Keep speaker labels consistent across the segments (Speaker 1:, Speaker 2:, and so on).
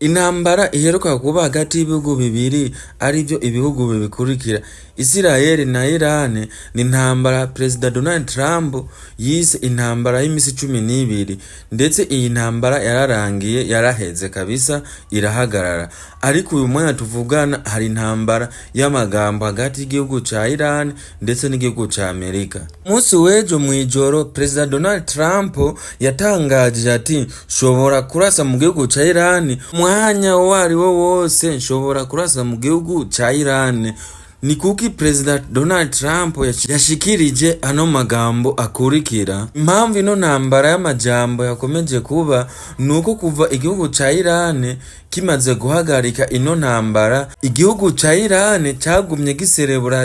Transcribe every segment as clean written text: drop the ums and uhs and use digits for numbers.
Speaker 1: Intambara iheruka kuba hagati y'ibihugu bibiri, arivyo ibihugu bibikurikira, Isirayeli na Irani, ni intambara Perezida Donald Trump yise intambara y'imisi 12. Ndetse iyi ntambara yararangiye, yaraheze kabisa, irahagarara. Ariko uyu mwanya tuvugana hari intambara y'amagambo hagati y'igihugu ca Iran ndetse n'igihugu ca Amerika. Umunsi w'ejo mw'ijoro, Perezida Donald Trump yatangaje ati: "Nshobora kurasa mu gihugu ca Iran umwanya uwo ari wo wose, nshobora kurasa mu gihugu ca Iran." Ni kuki Perezida Donald Trump yashikirije ano magambo akurikira? Impamvu ino ntambara y'amajambo yakomeje kuba ni uko kuva igihugu ca Iran kimaze guhagarika ino ntambara, igihugu ca Iran cagumye giserebura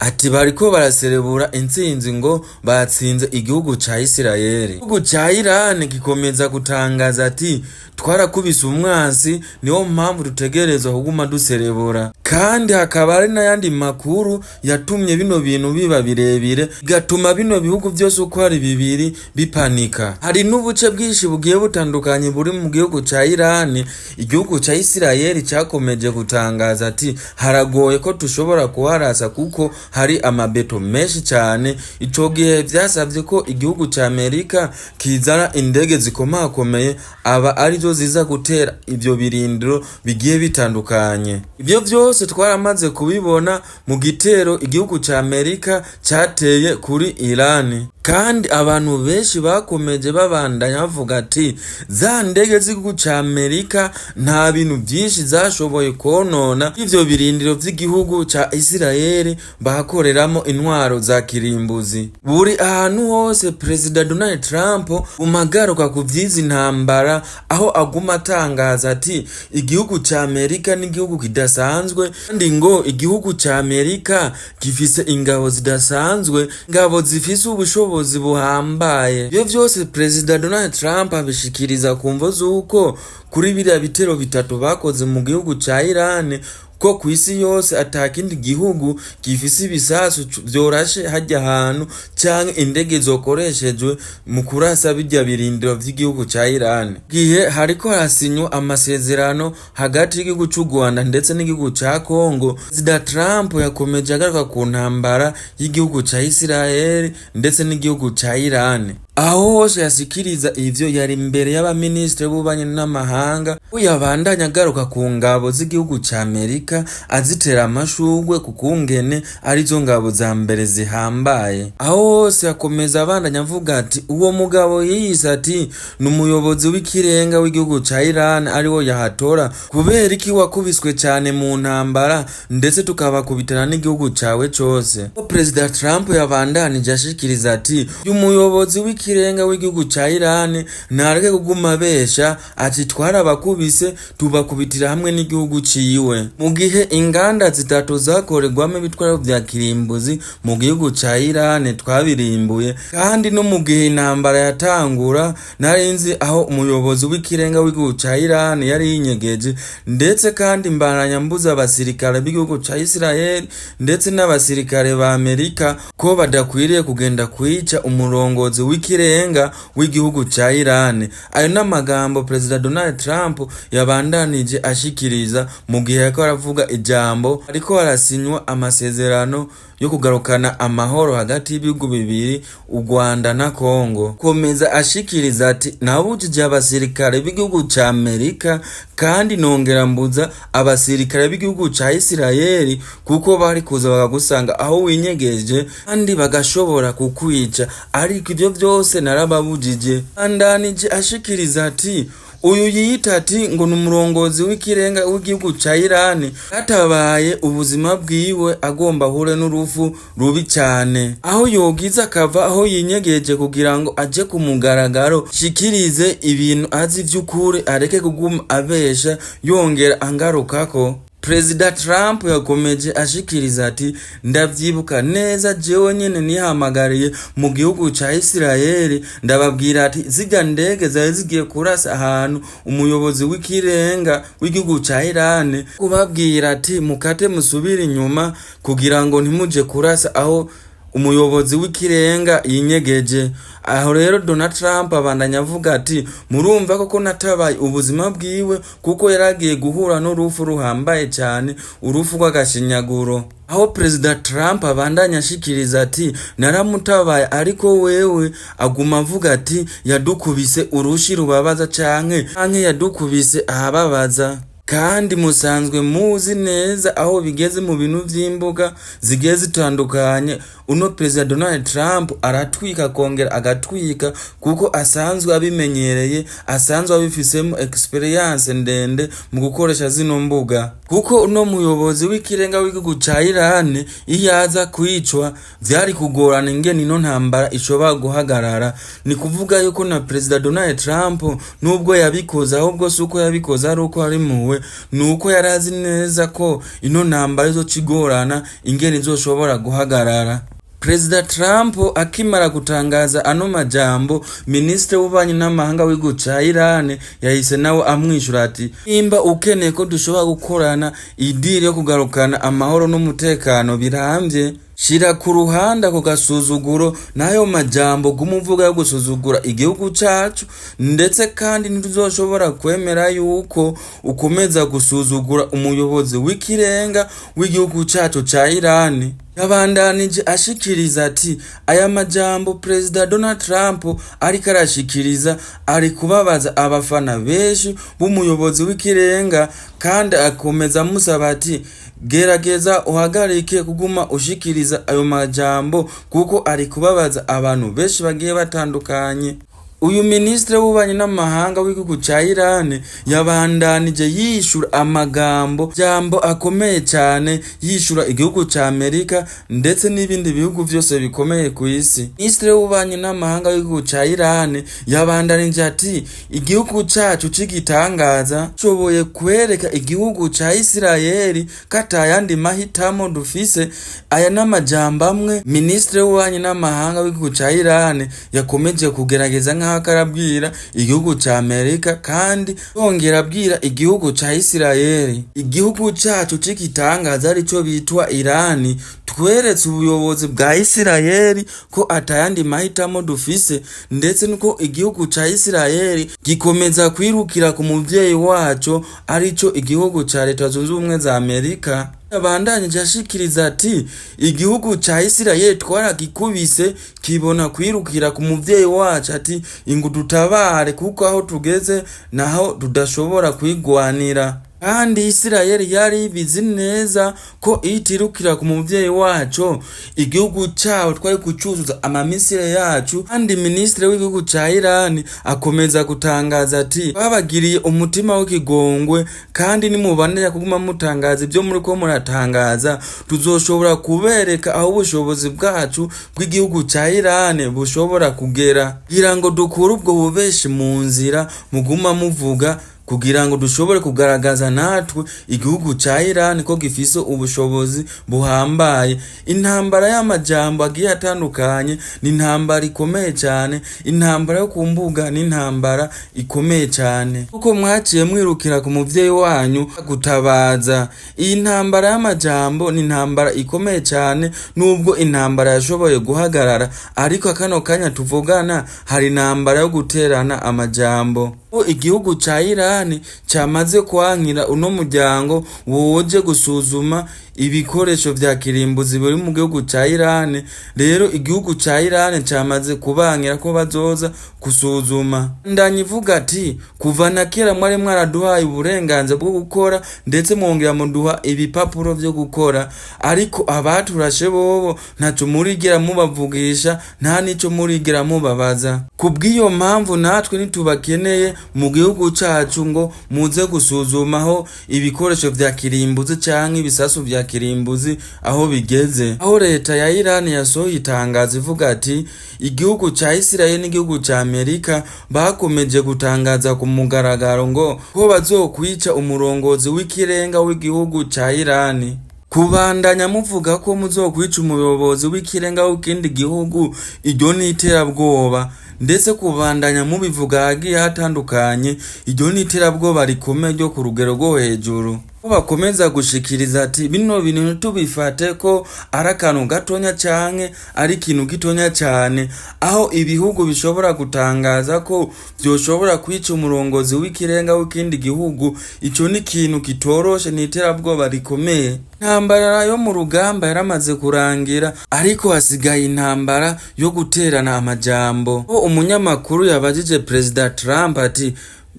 Speaker 1: ati bariko baraserebura intsinzi ngo batsinze igihugu ca Isirayeli. Igihugu ca Iran gikomeza gutangaza ati: "Twarakubise umwansi, niwo mpamvu dutegerezwa kuguma duserebura." Kandi hakaba hari n'ayandi makuru yatumye bino bintu biba birebire, bigatuma bino bihugu vyose uko ari bibiri bipanika. Hari n'ubuce bwinshi bugiye butandukanye buri mu gihugu ca Iran. Igihugu ca Isirayeli cakomeje gutangaza ati: "Haragoye ko dushobora kuharasa kuko hari amabeto menshi cane." Ico gihe vyasavye ko igihugu ca Amerika kizana indege zikomakomeye, aba arizo ziza gutera ivyo birindiro bigiye bitandukanye. Ivyo vyose twaramaze kubibona mu gitero igihugu ca Amerika cateye kuri Iran. Kandi abantu benshi bakomeje babandanya bavuga ati: "Za ndege z'igihugu ca Amerika nta bintu vyinshi zashoboye konona ivyo birindiro vy'igihugu ca Isirayeli bakoreramo intwaro za kirimbuzi." Buri ahantu hose Perezida Donald Trump umagaruka ku vy'izi ntambara, aho aguma atangaza ati: "Igihugu ca Amerika n'igihugu kidasanzwe", kandi ngo igihugu ca Amerika gifise ingabo zidasanzwe, ingabo zifise ubushobozi buhambaye. Ivyo vyose Perezida Donald Trump abishikiriza ku mvo z'uko kuri biriya bitero bitatu bakoze mu gihugu ca Iran, ko kw'isi yose atakindi gihugu gifise ibisasu vyorashe harya hantu canke indege zokoreshejwe mu kurasa birya birindiro vy'igihugu ca Iran. Gihe hariko harasinywa amasezerano hagati y'igihugu c'u Rwanda ndetse n'igihugu ca Congo, Perezida Trump yakomeje agaruka ku ntambara y'igihugu ca Israel ndetse n'igihugu ca Iran. Aho hose yashikiriza ivyo yari imbere y'abaminisitiri b'ububanyi n'amahanga, ko yabandanya agaruka ku ngabo z'igihugu ca Amerika, azitera amashurwe ku kungene arizo ngabo za mbere zihambaye. Aho hose akomeza abandanya avuga ati: "Uwo mugabo yiyise ati ni umuyobozi w'ikirenga w'igihugu ca Iran, ariwo yahatora, kubera iki wakubiswe cane mu ntambara ndetse tukabakubitana n'igihugu cawe cose?" Perezida Trump yabandanije ashikiriza ati: "Uyu muyobozi w'ikirenga w'igihugu ca Iran ntareke kuguma abesha ati twarabakubise, tubakubitira hamwe n'igihugu ciwe." Mu gihe inganda zitatu zakorerwamo ibitwaro vya kirimbuzi mu gihugu ca Iran twabirimbuye, kandi no mu gihe intambara yatangura nari nzi aho umuyobozi w'ikirenga w'igihugu ca Iran yari yinyegeje, ndetse kandi mbaranya mbuza abasirikare b'igihugu ca Israel ndetse n'abasirikare ba Amerika ko badakwiriye kugenda kwica umurongozi w'ikirenga w'igihugu ca Iran. Ayo n'amagambo Perezida Donald Trump yabandanije ashikiriza mu gihe yariko aravuga ijambo ariko harasinywa amasezerano yo kugarukana amahoro hagati y'ibihugu bibiri, u Rwanda na Congo. Komeza ashikiriza ati: "Nabujije abasirikare b'igihugu ca Amerika kandi nongera mbuza abasirikare b'igihugu ca Isirayeli, kuko bari kuza bakagusanga aho winyegeje kandi bagashobora kukwica, ariko ivyo vyose narababujije." Andanije ashikiriza ati: "Uyu yiyita ati ngo ni umurongozi w'ikirenga w'igihugu ca Iran yatabaye ubuzima bwiwe, agomba ahure n'urufu rubi cyane, aho yogiza akava aho yinyegeje kugira ngo aje ku mugaragaro shikirize ibintu azi vy'ukuri, areke kuguma abesha yongera angarukako." Perezida Trump yakomeje ashikiriza ati: "Ndavyibuka neza, jewe nyene nihamagariye mu gihugu ca Isirayeli, ndababwira ati zirya ndege zari zigiye kurasa ahantu umuyobozi w'ikirenga w'igihugu ca Iran, kubabwira ati mukate musubire inyuma kugira ngo ntimuje kurasa aho Umuyobozi w'ikirenga yinyegeje. Aho rero Donald Trump abandanya avuga ati: "Murumva koko natabaye ubuzima bwiwe, kuko yaragiye guhura n'urupfu ruhambaye cyane, urupfu rw'agashinyaguro." Aho Perezida Trump abandanya ashikiriza ati: "Naramutabaye, ariko wewe aguma avuga ati yadukubise urushi rubabaza canke yadukubise ahababaza." Kandi musanzwe muzi neza aho bigeze mu bintu vy'imbuga zigiye zitandukanye. Uno Perezida Donald Trump aratwika akongera agatwika, kuko asanzwe abimenyereye, asanzwe abifisemo experience ndende mu gukoresha zino mbuga. Kuko uno muyobozi w'ikirenga w'igihugu ca Iran iyo aza kwicwa, vyari kugorana ingene ino ntambara ishobora guhagarara. Ni kuvuga yuko na Perezida Donald Trump nubwo yabikoze, ahubwo si uko yabikoze ari uko ari muwe, ni uko yari azi neza ko ino ntambara izoca igorana ingene izoshobora guhagarara. Perezida Trump akimara gutangaza ano majambo, minisitiri w'ububanyi n'amahanga w'igihugu ca Iran yahise nawe amwishura ati: "Nimba ukeneye ko dushobora gukorana i deal yo kugarukana amahoro n'umutekano birambye, shira ku ruhande ako gasuzuguro n'ayo majambo gumuvuga yo gusuzugura igihugu cacu. Ndetse kandi ntituzoshobora kwemera yuko ukomeza gusuzugura umuyobozi w'ikirenga w'igihugu cacu ca Iran." Yabandanije ashikiriza ati: "Aya majambo Perezida Donald Trump ariko arashikiriza ari kubabaza abafana benshi b'umuyobozi w'ikirenga." Kandi akomeza amusaba ati: "Gerageza uhagarike kuguma ushikiriza ayo majambo, kuko ari kubabaza abantu benshi bagiye batandukanye." Uyu minisitiri w'ububanyi n'amahanga w'igihugu ca Iran yabandanije yishura amagambo jambo akomeye cyane, yishura igihugu ca Amerika ndetse n'ibindi bihugu vyose bikomeye ku isi. Minisitiri w'ububanyi n'amahanga w'igihugu ca Iran yabandanije ati: "Igihugu cacu c'igitangaza shoboye kwereka igihugu ca Isirayeli ko atayandi mahitamo dufise." Aya n'amajambo amwe minisitiri w'ububanyi n'amahanga w'igihugu ca Iran yakomeje kugerageza nk'aho arabwira igihugu ca Amerika, kandi yongera abwira igihugu ca Isirayeli. "Igihugu cacu c'igitangaza arico bitwa Irani, tweretse ubuyobozi bwa Isirayeli ko atayandi mahitamo dufise, ndetse nuko igihugu ca Isirayeli gikomeza kwirukira ku muvyeyi waco, arico igihugu ca Leta Zunze Ubumwe za Amerika." Yabandanije ashikiriza ati: "Igihugu ca Isirayeli twaragikubise kibona kwirukira ku muvyeyi wacu ati ingu dutabare, kuko aho tugeze naho tudashobora kwigwanira." Kandi Isirayeli yari ibizi neza ko itirukira ku muvyeyi waco, igihugu cabo twari kucuzuza amamisire yacu. Kandi minisitiri w'igihugu ca Irani akomeza gutangaza ati: "Babagiriye umutima w'ikigongwe, kandi nimubandanya kuguma mutangaza ibyo muriko muratangaza, tuzoshobora kubereka aho ubushobozi bwacu bw'igihugu ca Irani bushobora kugera, kugira ngo dukure ubwo bubeshi mu nzira muguma muvuga, kugira ngo dushobore kugaragaza natwe igihugu ca Iran ko gifise ubushobozi buhambaye." Intambara y'amajambo agiye atandukanye ni intambara ikomeye cyane. Intambara yo ku mbuga ni intambara ikomeye cyane, kuko mwaciye mwirukira ku muvyeyi wanyu gutabaza. Iyi ntambara y'amajambo ni intambara ikomeye cyane. Nubwo intambara yashoboye guhagarara, ariko kano kanya tuvugana hari intambara yo guterana amajambo. Igihugu ca Iran camaze kwankira uno muryango woje gusuzuma ibikoresho vya kirimbuzi biri mu gihugu ca Iran. Rero igihugu ca Iran camaze kubankira ko bazoza gusuzuma. Ndanyivuga ati: "Kuva na kera mwari mwaraduhaye uburenganzira bwo gukora, ndetse mwongera muduha ibipapuro vyo gukora, ariko abaturashe bobo ntaco murigera mubavugisha, nta nico murigera mubabaza. Kubw'iyo mpamvu natwe ntitubakeneye mu gihugu cacu ngo muze gusuzumaho ibikoresho vya kirimbuzi canke ibisasu vya kirimbuzi aho bigeze." Aho leta ya Iran yasohoye itangazo ivuga ati: "Igihugu ca Israel n'igihugu ca Amerika bakomeje gutangaza ku mugaragaro ngo ko bazokwica umurongozi w'ikirenga w'igihugu ca Iran. Kubandanya muvuga ko muzokwica umuyobozi w'ikirenga w'ikindi gihugu, iryo ni iterabwoba. Ndetse kubandanya mubivuga ahagiye hatandukanye, iryo ni iterabwoba rikomeye ryo ku rugero rwo hejuru." Ko bakomeza gushikiriza ati bino bintu ntitubifate ko ari akantu gatonya canke ari ikintu gitonya cane, aho ibihugu bishobora gutangaza ko vyoshobora kwica umurongozi w'ikirenga w'ikindi gihugu. Ico ni ikintu kitoroshe, ni iterabwoba rikomeye. Intambara yo mu rugamba yaramaze kurangira, ariko hasigaye intambara yo guterana amajambo. Aho umunyamakuru yabajije Perezida Trump ati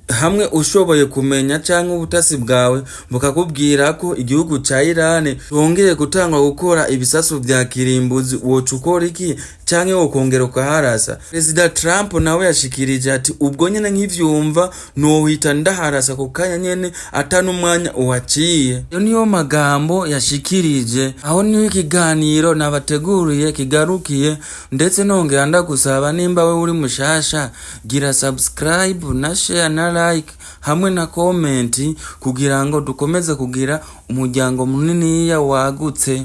Speaker 1: hamwe ushoboye kumenya canke ubutasi bwawe bukakubwira ko igihugu ca Iran congeye gutangwa gukora ibisasu vya kirimbuzi, woca ukora iki canke wokongera ukaharasa? Perezida Trump nawe yashikirije ati ubwo nyene nkivyumva nohita ndaharasa ku kanya nyene ata n'umwanya uhaciye. Iyo niyo magambo yashikirije. Aho niho ikiganiro nabateguriye kigarukiye, ndetse nongera ndagusaba nimba we uri mushasha, gira subscribe na share na like hamwe na comment kugira ngo dukomeze kugira umuryango muniniya wagutse.